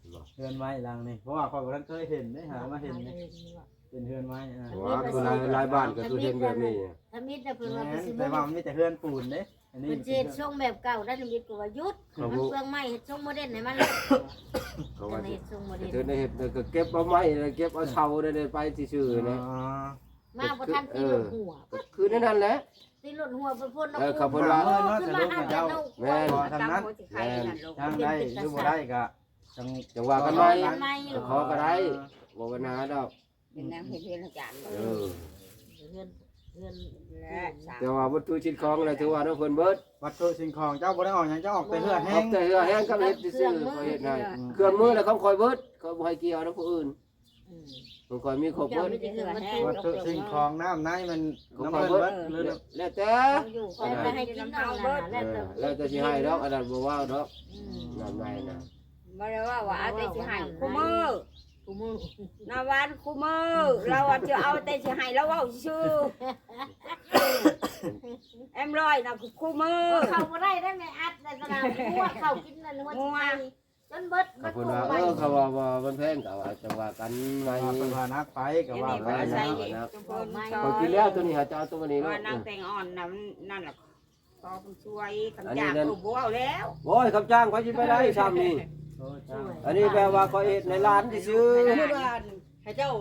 ອືມ ເຮືອນໄມ້ຫຼັງນີ້ ເພາະວ່າຂ້ອຍບໍ່ທັນເຄີຍເຫັນເດ້ ຫາມາເຫັນນີ້ ເຫັນຢູ່ວ່າ ເປັນເຮືອນໄມ້ ອ່າ ວ່າຄືຫຼາຍ ຫຼາຍບ້ານກໍຄືເຮັດແບບນີ້. ທຳອິດນະ ເພິ່ນວ່າ ແມ່ນ ເພິ່ນຊິ ແຕ່ວ່າມັນມີແຕ່ເຮືອນປູນເດ້ ອັນນີ້ ເພິ່ນຊິເຮັດຊົງແບບເກົ່າໄດ້ ທຳອິດກໍວ່າຢຸດ ມັນເປືອງໄມ້ ເຮັດຊົງໂມເດີນໃຫ້ມັນ ເຂົາວ່າຊິເຮັດຊົງໂມເດີນ ເຮັດເຮັດກໍເກັບເອົາໄມ້ ເກັບເອົາເສົາໄດ້ໄປຊື່ໆນະ. ມາບໍ່ທັນຕີລົດຫົວ ຄືໃນນັ້ນແຫຼະ ຕີລົດຫົວໄປພຸ້ນ ເອີ ເຂົາເພິ່ນວ່າ ຂຶ້ນມາຫາເຈົ້າ ແມ່ນ ທາງນັ້ນ ທາງໃດຫຼືບໍ່ໄດ້ກໍ ຈັ່ງ ຈັ່ງວ່າກັນໃໝ່ ຂໍກໍໄດ້ ບໍ່ບັນຫາດອກ. ເປັນນາງເຮັດເຮືອນອາຈານ ເອີ ເຮືອນ ເຮືອນ ແຕ່ວ່າວັດຖຸສິ່ງຂອງລະຖືວ່ານຳເພິ່ນເບິດ ວັດຖຸສິ່ງຂອງເຈົ້າບໍ່ໄດ້ອອກຫຍັງ ເຈົ້າອອກແຕ່ເຫື່ອແຮງ ອອກແຕ່ເຫື່ອແຮງກັບເຮັດຊື່ໆ ຂ້ອຍເຮັດໃຫ້ ເຄື່ອງມືລະຂອງຂ້ອຍເບິດ ຂ້ອຍບໍ່ໃຫ້ກ່ຽວນຳຜູ້ອື່ນ ຂອງຂ້ອຍມີຄົບເບິດ ວັດຖຸສິ່ງຂອງນ້ຳໃນມັນ ຂອງຂ້ອຍເບິດ ແລ້ວແຕ່ ຂ້ອຍໄປໃຫ້ກິນເອົາ ແລ້ວແຕ່ຊິໃຫ້ດອກ ອັນນັ້ນບໍ່ເວົ້າດອກ ນ້ຳໃນນະ ບໍ່ໄດ້ເວົ້າວ່າເອົາແຕ່ຊິໃຫ້ ຄູ່ມື້ ຄູ່ມື້ ນ້ຳຫວານຄູ່ມື້ ລາວວ່າຈະເອົາແຕ່ຊິໃຫ້ ລາວເວົ້າຊື່ໆ ແອມລອຍນະ ຄູ່ມື້ ເຂົ້າບໍ່ໄດ້ໄດ໋ ແມ່ອັດໃນສະໜາມ ງົວເຂົ້າກິນນັ້ນ ງົວ ຈົນເບິດ ເພິ່ນວ່າ ເອີ ເຂົາວ່າບໍ່ ມັນແພງ ກໍວ່າຈັ່ງວ່າກັນໃໝ່ ເພິ່ນວ່າໜັກໄປ ກໍວ່າໄປ ຂ້ອຍກິນແລ້ວ ໂຕນີ້ຫາຈະເອົາໂຕນີ້ ວ່ານາງແຕງອ່ອນນະ ນັ້ນລະ ຂໍເພິ່ນຊ່ວຍ ຄຳຈ້າງ ເອີ ບໍ່ເວົ້າແລ້ວ ໂອ້ຍ ຄຳຈ້າງໃຜຊິໄປໄດ້ຊ່ຳນີ້ ອັນນີ້ແບບວ່າຂ້ອຍເຮັດໃຫ້ຫຼານຊື່ໆ ສົມມຸດວ່າໃຫ້ເຈົ້າ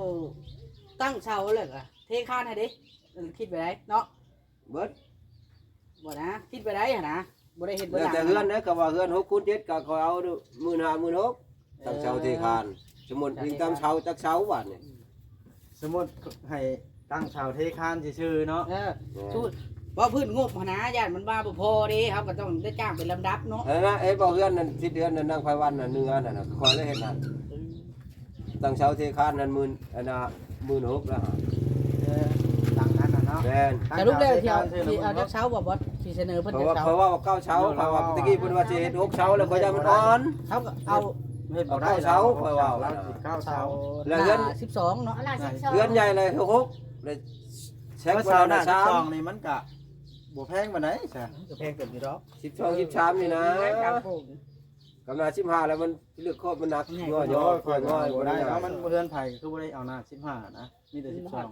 ຕັ້ງເສົາແລ້ວກໍເທຄານໃຫ້ເດ້ ເອີ ຄິດໄປໄດ້ເນາະ ເບິດ ບໍ່ນະ ຄິດໄປໄດ້ຫັ້ນນະ ບໍ່ໄດ້ເຮັດບໍ່ ແລ້ວແຕ່ເຮືອນເດ້ ກໍວ່າເຮືອນຫົກຄູນເຈັດ ກໍຂ້ອຍເອົາໝື່ນຫ້າ ໝື່ນຫົກ ຕັ້ງເສົາເທຄານ ສົມມຸດອີງຕາມເສົາຈັກເສົາບາດນີ້ ສົມມຸດໃຫ້ຕັ້ງເສົາເທຄານຊື່ໆເນາະ ເອີ ເວົ້າພື້ນງົບຫັ້ນນະ ຢ້ານມັນວ່າບໍ່ພໍເດ້ ເຮົາກໍຕ້ອງໄດ້ຈ້າງເປັນລຳດັບເນາະ ເອີ ເຮັດບໍ່ເຮືອນນັ້ນ ຕິດເຮືອນນັ້ນ ນາງໄພວັນນັ້ນ ເໜືອນັ້ນນະ ຂ້ອຍລະເຮັດນັ້ນ ຕັ້ງເສົາເທຄານນັ້ນໝື່ນ ອັນນ່າ ໝື່ນຫົກແລ້ວ ເອີ ຫຼັງນັ້ນນະເນາະ ແມ່ນ ສະຫຼຸບແລ້ວຊິເອົາຈັກເສົາບໍ່ ບໍ່ ຊິສະເໜີເພິ່ນຈັກເສົາ ເພາະວ່າເກົ້າເສົາ ເພາະວ່າຕະກີ້ເພິ່ນວ່າຊິເຮັດຫົກເສົາ ແລ້ວຂ້ອຍຢ້ານມັນອ່ອນ ເຮົາກໍເອົາ ເຮັດບໍ່ໄດ້ ເກົ້າເສົາ ຂ້ອຍວ່າ ເກົ້າເສົາ ແລ້ວເຮືອນສິບສອງເນາະ ເຮືອນໃຫຍ່ເລີຍຫົກ ແລ້ວແຊກເພິ່ນເອົາສາມ ສິບສອງນີ້ມັນກະບໍ່ແພງປານໃດຊະ ກໍແພງເຕີບຢູ່ດອກ ສິບສອງ ສິບສາມນີ້ນະ ກຳນາສິບຫ້າແລ້ວມັນເລືອກຄອບມັນໜັກ ໂອ້ຍ ງໍ້ ງໍ້ ບໍ່ໄດ້ເນາະ ມັນເຮືອນໃຜຄືບໍ່ໄດ້ເອົາໜ້າສິບຫ້ານະ ມີແຕ່ສິບສອງ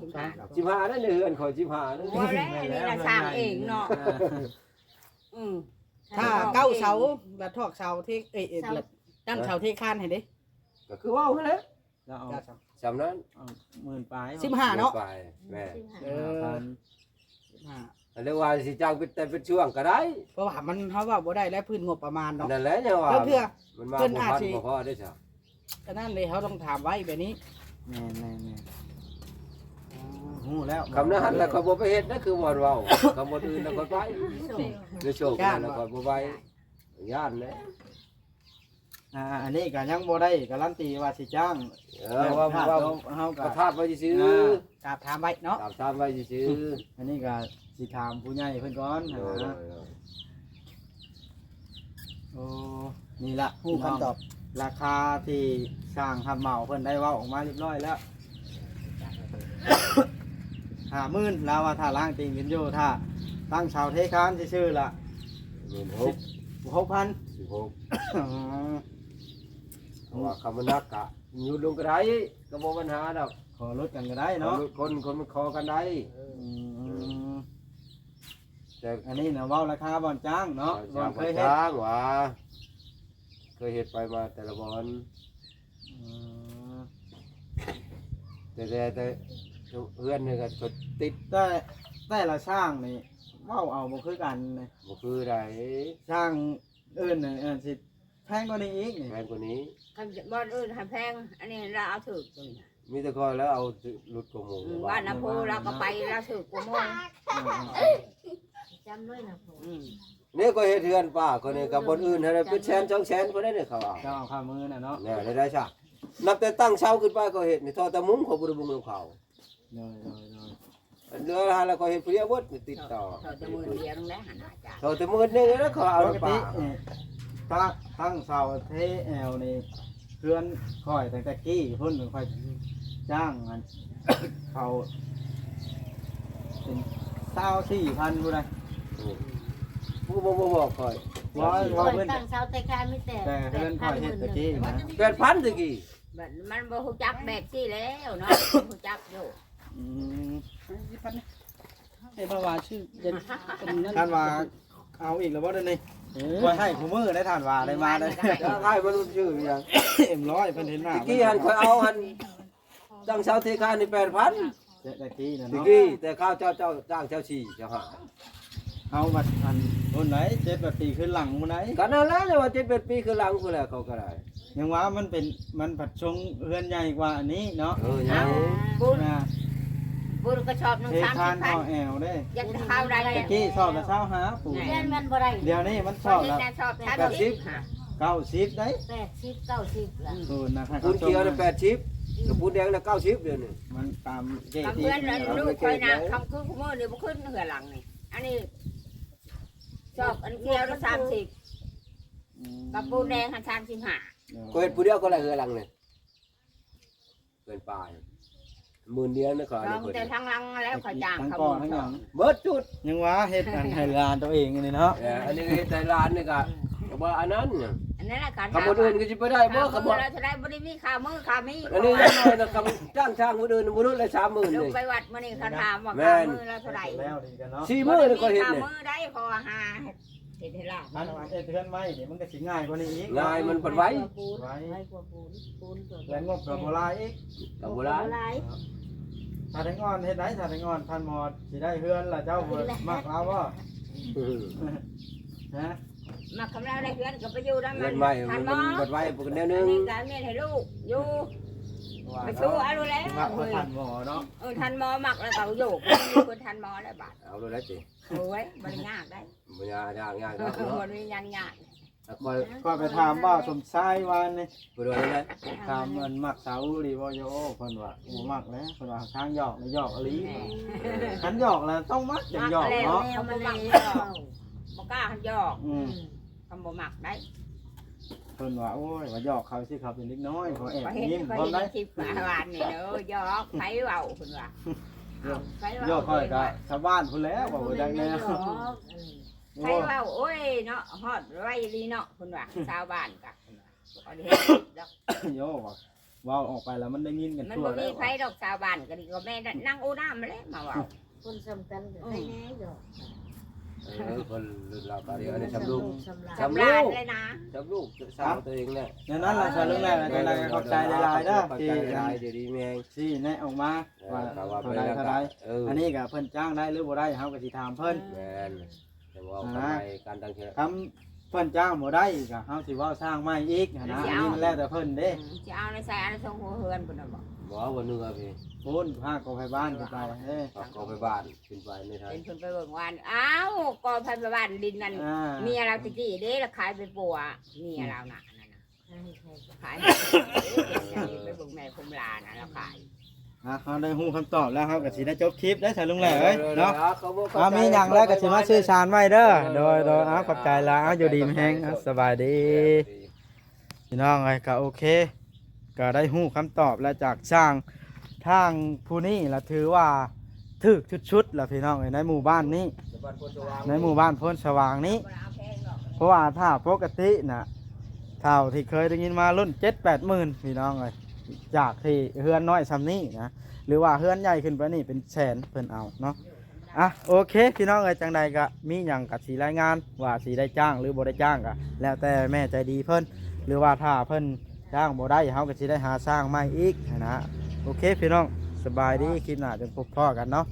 ສິບຫ້ານັ້ນ ໃນເຮືອນຂ້ອຍສິບຫ້ານັ້ນ ບໍ່ແລ້ວ ອັນນີ້ລະສ້າງເອງເນາະ ເອີ ອືມ ຖ້າເກົ້າເສົາລະຖອກເສົາເທ ເອີ ເອີ ລະຕັ້ງເສົາເທຄານໃຫ້ເດ້ ກໍຄືເວົ້າຫັ້ນແຫຼະ ລະເອົາ ສ່ຳນັ້ນ ເອີ ໝື່ນປາຍ ສິບຫ້າເນາະ ໝື່ນປາຍ ແມ່ນ ເອີ ສິບຫ້າ ອັນເລີຍວ່າຊິຈ້າງເປັນແຕ່ເປັນຊ່ວງກໍໄດ້ ເພາະວ່າມັນ ເຮົາເວົ້າບໍ່ໄດ້ແຫຼະ ພື້ນງົບປະມານເນາະ ນັ້ນແຫຼະ ຍັງວ່າ ລາງເທື່ອ ມັນມາບໍ່ທັນ ບໍ່ພໍເດ້ຊະ ກໍນັ້ນເລີຍ ເຮົາຕ້ອງຖາມໄວ້ແບບນີ້ ແມ່ນໆ ຮູ້ແລ້ວ ຄຳນັ້ນແຫຼະ ຂ້ອຍບໍ່ໄປເຮັດນະ ຄືບ່ອນເວົ້າ ຄຳບ່ອນອື່ນນະຂ້ອຍໄປ ໄດ້ໂຊກແລ້ວຂ້ອຍບໍ່ໄປ ຢ້ານແຫຼະ ອ່າ ອັນນີ້ກໍຍັງບໍ່ໄດ້ກາຣັນຕີວ່າຊິຈ້າງ ເອີ ເວົ້າ ເຮົາກໍ ກໍຖາມໄວ້ຊື່ໆ ອ່າ ຖາມໄວ້ເນາະ ຖາມໄວ້ຊື່ໆ ອັນນີ້ກໍຊິຖາມຜູ້ໃຫຍ່ເພິ່ນກ່ອນ ໂອ້ ນີ້ລະ ຮູ້ຄຳຕອບ ລາຄາທີ່ຊ່າງຮັບເໝົາເພິ່ນໄດ້ເວົ້າອອກມາຮຽບຮ້ອຍແລ້ວ ຫ້າໝື່ນ ລາວວ່າຖ້າລ້າງຕີນກັນຢູ່ ຖ້າຕັ້ງເສົາເທຄານຊື່ໆລະ ສິບຫົກພັນ ສິບຫົກ ອໍ ເພາະວ່າຄຳວ່າໜັກກະຢຸດລົງກໍໄດ້ ກໍບໍ່ບັນຫາດອກ ຂໍຫຼຸດກັນກໍໄດ້ເນາະ ຂໍຫຼຸດ ຄົນ ຄົນມັນຂໍກັນໄດ້ ອືມ ແຕ່ອັນນີ້ນະເວົ້າລາຄາບ່ອນຈ້າງເນາະ ບ່ອນເຄີຍເຮັດ ບ່ອນຈ້າງວ່າ ເຄີຍເຮັດໄປມາແຕ່ລະບ່ອນ ອືມ ແຕ່ ແຕ່ ແຕ່ເຮືອນນີ້ກໍຕິດ ແຕ່ ແຕ່ລະຊ່າງນີ້ເວົ້າເອົາບໍ່ຄືກັນ ບໍ່ຄືໃດ ຊ່າງ ເອີ ເອີ ຊິແພງກວ່ານີ້ອີກນີ້ ແພງກວ່ານີ້ ຄັນບ່ອນອື່ນຫັ້ນແພງ ອັນນີ້ລາວເອົາຖືກຕົວນີ້ ມີແຕ່ຂ້ອຍແລ້ວເອົາຫຼຸດກວ່າໝູ່ ອືມ ບ້ານນາໂພລາວກໍໄປລາວຖືກກວ່າໝູ່ ອືມ ຈຳເລີຍນາໂພ ອືມ ນີ້ຂ້ອຍເຮັດເຮືອນປ້າຂ້ອຍນີ້ກັບບ່ອນອື່ນຫັ້ນເປັນແສນສອງແສນພຸ້ນເດ້ ເຂົາເອົາ ເຈົ້າເອົາຄ່າມື້ນະເນາະ ແນ່ ໄດ້ຊະ ນັບແຕ່ຕັ້ງເສົາຂຶ້ນໄປຂ້ອຍເຮັດນີ້ ທໍ່ແຕ່ມຸງຂ້ອຍບໍ່ໄດ້ມຸງນຳເຂົາ ໂດຍ ໂດຍ ໂດຍ ເຫຼືອຫັ້ນລະຂ້ອຍເຮັດຜູ້ດຽວເບິດ ຕິດຕໍ່ ເຂົາຈະໝື່ນດຽວນັ້ນແຫຼະ ຫັ້ນອາຈານ ເຂົາຈະໝື່ນໜຶ່ງແລ້ວເຂົາເອົາ ປົກກະຕິ ປະ ຕັ້ງເສົາເທແອວນີ້ ເຮືອນຂ້ອຍຕັ້ງແຕ່ກີ້ພຸ້ນ ຂ້ອຍຈ້າງອັນເຂົາເປັນຊາວສີ່ພັນພຸ້ນນະ ຜູ້ບໍ່ ບໍ່ບອກຂ້ອຍ ວ່າ ວ່າເພິ່ນ ຕັ້ງເສົາແຕ່ການມີແຕ່ ແຕ່ເຮືອນຂ້ອຍເຮັດແຕ່ກີ້ນະ ແປດພັນແຕ່ກີ້ ມັນບໍ່ຮູ້ຈັກແບບຊີ້ແລ້ວເນາະ ຮູ້ຈັກຢູ່. ອືມ ເຮັດມາວ່າຊື່ເດັດເປັນນັ້ນ ທ່ານວ່າເອົາອີກແລ້ວບໍ່ດຽວນີ້? ເອີ ຂ້ອຍໃຫ້ຄູ່ມື້ໄດ້ ທ່ານວ່າໄດ້ມາໄດ້ ເອີ ໃຫ້ມັນຊື່ຫຍັງ ເອັມຮ້ອຍ ເພິ່ນເຫັນໜ້າ ຕະກີ້ຫັ້ນຂ້ອຍເອົາຫັ້ນ ຕັ້ງເສົາເທຄານນີ້ແປດພັນ ແຕ່ ແຕ່ກີ້ນັ້ນ ຕະ ເນາະ ກີ້ ແຕ່ຄາວເຈົ້າ ເຈົ້າຈ້າງເຈົ້າສີ່ ເຈົ້າຫ້າ ເຮົາບັດອັນພຸ້ນໃດ ເຈັດແປດປີຄືນຫຼັງພຸ້ນໃດ ກໍນັ້ນແຫຼະ ຍັງວ່າເຈັດແປດປີຄືນຫຼັງພຸ້ນແຫຼະ ເຂົາກໍໄດ້ ຍັງວ່າມັນເປັນ ມັນຜັດຊົງເຮືອນໃຫຍ່ກວ່າອັນນີ້ເນາະ ເອີ ໃຫຍ່ ອ່າ ປູນ ອ່າ ປູນກະສອບໜຶ່ງ ເທຄານ ສາມສິບພັນ ເອົາແອວເດ້ ຢາກຈະເຂົ້າໄດ້ ແຕ່ກີ້ສອບລະຊາວຫ້າ ປູນ ແມ່ນ ແມ່ນບໍ່ໄດ້ ດຽວນີ້ມັນສອບລະ ສອບ ແປດສິບ ເກົ້າສິບໄດ໋ ແປດສິບ ເກົ້າສິບລະ ປູນນະ ປູນຂຽວນະແປດສິບ ແລ້ວປູນແດງນະເກົ້າສິບ ດຽວນີ້ ມັນຕາມເກດ ຕາມເຮືອນ ລູກຂ້ອຍນະ ຄຳຄືຄູ່ມື້ນີ້ບໍ່ຂຶ້ນເຮືອນຫຼັງນີ້ ອັນນີ້ສອບອັນຂຽວລະສາມສິບ ອືມ ກັບປູນແດງຫັ້ນສາມສິບຫ້າ ເອີ ຂ້ອຍເຮັດຜູ້ດຽວກໍໄດ້ເຮືອນຫຼັງນີ້ ເຮືອນປາຍ ໝື່ນດຽວນະ ຂ້ອຍ ເອົາແຕ່ທາງຫຼັງແລ້ວ ຂ້ອຍຈ້າງເຂົາໝື່ນສອງ ເບິດຈຸດ ຍັງວ່າເຮັດອັນໃຫ້ຫຼານຕົວເອງນີ້ເນາະ ເອີ ອັນນີ້ເຮັດໃຫ້ຫຼານນີ້ກະ ອືມ ກະບໍ່ອັນນັ້ນ ອັນນັ້ນລະ ຄັນ ຄຳມື້ອື່ນກໍຊິໄປໄດ້ບໍ່ ຄຳມື້ລະເທົ່າໃດ ບໍ່ໄດ້ມີຄ່າມື້ຄ່າມີ ອັນນີ້ຢ່າງໜ້ອຍນະ ຄຳຈ້າງຊ່າງມື້ອື່ນບໍ່ຫຼຸດລະສາມໝື່ນ ລົງໄປວັດມື້ນີ້ ຄັນຖາມວ່າ ແມ່ນ ຄ່າມື້ລະເທົ່າໃດ ສີ່ມື້ນີ້ຂ້ອຍເຮັດນີ້ ຄ່າມື້ໄດ້ ເພາະວ່າຫາ ເຮັດໃຫ້ລາວ ອັນເຮັດເຮືອນໃໝ່ນີ້ມັນກໍຊິງ່າຍກວ່ານີ້ອີກ ງ່າຍ ມັນພັດໄວ ໄວກວ່າປູນ ໄວກວ່າປູນ ປູນກໍ ແລະງົບກໍບໍ່ຫຼາຍອີກ ກໍບໍ່ຫຼາຍ ບໍ່ຫຼາຍ ຖ້າແຕງອ່ອນເຮັດໄດ້ ຖ້າແຕງອ່ອນ ທ່ານໝໍຊິໄດ້ເຮືອນລະ ເຈົ້າມັກລາວບໍ່? ຮະ ມັກ ຄຳລາວໄດ້ເຮືອນກໍໄປຢູ່ນຳ ເຮືອນໃໝ່ ມັນ ມັນບັດໄວ ແນວໜຶ່ງ ອັນນີ້ກໍເຮັດໃຫ້ລູກຢູ່ ໄປສູ່ເອົາແລ້ວ ມັກ ເອີຍ ທ່ານໝໍເນາະ ເອີ ທ່ານໝໍມັກແລ້ວກໍໂຍກ ຢູ່ກັບທ່ານໝໍແລ້ວບາດ ເອົາໂລດໄດ້ຕິ ໂອ້ຍ ບໍ່ໄດ້ຍາກໄດ໋ ບໍ່ຍາກ ຍາກ ຍາກດອກເນາະ ບໍ່ໄດ້ຍາກ ຍາກ ແລ້ວຂ້ອຍ ຂ້ອຍໄປຖາມບ່າວສົມຊາຍວານນີ້ ເພິ່ນວ່າຈັ່ງໃດ? ຖາມມັນມັກສາວອີ່ຫຼີບໍ່? ໂອ້ ເພິ່ນວ່າບໍ່ມັກແຫຼະ ເພິ່ນວ່າທາງຫຍອກນີ້ຫຍອກອີ່ຫຼີ ເອີ ຄັນຫຍອກແລ້ວຕ້ອງມັກຈັ່ງຫຍອກເນາະ ມັກແລ້ວ ບໍ່ມັກຫຍອກ ບໍ່ກ້າຫຍອກ ອືມ ອືມ ຄຳບໍ່ມັກໄດ໋ ເພິ່ນວ່າ ໂອ້ຍ ວ່າຫຍອກເຂົາຊິ ເຂົາເປັນເດັກນ້ອຍ ເຂົາແອບຍິ້ມ ຂ້ອຍເຫັນ ເຂົາໄດ້ ໃນຄລິບວານນີ້ເດີ ຫຍອກ ໃຜເວົ້າ ເພິ່ນວ່າ ເອົາ ໃຜເວົ້າ ຫຍອກຂ້ອຍກໍຊາວບ້ານພຸ້ນແຫຼະ ເວົ້າບໍ່ຈັກແນວ ອືມ ໃຜເວົ້າ ໂອ້ຍເນາະ ຮອດໄວອີ່ຫຼີເນາະ ເພິ່ນວ່າ ຊາວບ້ານກໍ ເພິ່ນວ່າ ບໍ່ໄດ້ເຮັດດອກ ໂຍວ່າ ເວົ້າອອກໄປແລ້ວມັນໄດ້ຍິນກັນທົ່ວແລ້ວ ມັນບໍ່ມີໃຜດອກ ຊາວບ້ານກໍດີ ກໍແມ່ນນາງໂອນາມແຫຼະມາເວົ້າ ຄົນສ່ຳກັນກໍໄດ້ແດ່ດອກ ເອີ ຄົນລຸ້ນລາວກໍດີ ອັນນີ້ສ່ຳລູກ ສ່ຳຫຼານ ສ່ຳລູກ ສ່ຳຫຼານເລີຍນະ ສ່ຳລູກສາວຕົວເອງແຫຼະ ແນວນັ້ນລະ ສ່ຳລູກແຫຼະ ຈັ່ງໃດກໍຂອບໃຈຫຼາຍໆເດີ ທີ່ ທີ່ແນະອອກມາ ເອີ ວ່າເທົ່າໃດ ເທົ່າໃດ ເອີ ອັນນີ້ກໍເພິ່ນຈ້າງໄດ້ຫຼືບໍ່ໄດ້ ເຮົາກໍຊິຖາມເພິ່ນ ແມ່ນ ແຕ່ວ່າ ອ່າ ການຕັ້ງໃຈ ຄຳເພິ່ນຈ້າງບໍ່ໄດ້ກໍເຮົາຊິເວົ້າສ້າງໃໝ່ອີກຫັ້ນນະ ຊິເອົາ ອັນນີ້ມັນແລ້ວແຕ່ເພິ່ນເດ້ ອືມ ຊິເອົາໃນໃສ່ອັນຊົງຫົວເຮືອນພຸ້ນນະບໍ່? ບໍ່ ບໍ່ເໜືອພີ້ ພຸ້ນ ພາກອໄພບ້ານຂຶ້ນໄປ ພາກອໄພບ້ານຂຶ້ນໄປໃນໄທ ເຫັນເພິ່ນໄປເບິ່ງວານ ອ້າວ ກອໄພບ້ານດິນນັ້ນ ອ່າ ເມຍລາວຕະກີ້ເດ້ ລາວຂາຍໄປປົວເມຍລາວນະ ອັນນັ້ນນະ ຂາຍ ໄປເບິ່ງແມ່ຄົມລານະ ລາວຂາຍ ອ່ະ ເຮົາໄດ້ຮູ້ຄຳຕອບແລ້ວ ເຮົາກໍຊິໄດ້ຈົບຄລິບໄດ້ຊະ ລຸງແຫຼ້ເອີຍເນາະ ເອີ ເອີ ເອົາ ມີຫຍັງແລ້ວກໍຊິມາສື່ສານໃໝ່ເດີ ໂດຍ ໂດຍ ເອົາ ຂອບໃຈຫຼາຍ ເອົາ ຢູ່ດີມີແຮງ ເອົາ ສະບາຍດີ ພີ່ນ້ອງເອີຍ ກໍໂອເຄ ກໍໄດ້ຮູ້ຄຳຕອບແລ້ວຈາກຊ່າງ ທາງຜູ້ນີ້ລະຖືວ່າຖືກສຸດໆລະ ພີ່ນ້ອງເອີຍ ໃນໝູ່ບ້ານນີ້ ໃນໝູ່ບ້ານໂພນສະຫວ່າງນີ້ ເພາະວ່າຖ້າປົກກະຕິນະ ເທົ່າທີ່ເຄີຍໄດ້ຍິນມາ ລຸ້ນເຈັດແປດໝື່ນ ພີ່ນ້ອງເອີຍ ຈາກທີ່ເຮືອນນ້ອຍຊ່ຳນີ້ນະ ຫຼືວ່າເຮືອນໃຫຍ່ຂຶ້ນໄປນີ້ເປັນແສນ ເພິ່ນເອົາເນາະ ອ່ະ ໂອເຄ ພີ່ນ້ອງເອີຍ ຈັ່ງໃດກະມີຫຍັງກະຊິລາຍງານ ວ່າຊິໄດ້ຈ້າງ ຫຼືບໍ່ໄດ້ຈ້າງກະແລ້ວແຕ່ແມ່ໃຈດີເພິ່ນ ຫຼືວ່າຖ້າເພິ່ນຈ້າງບໍ່ໄດ້ ເຮົາກະຊິໄດ້ຫາຊ່າງໃໝ່ອີກຫັ້ນນະ ໂອເຄ ພີ່ນ້ອງ ສະບາຍດີ ຄລິບໜ້າຈັ່ງພົບພໍ້ກັນເນາະ.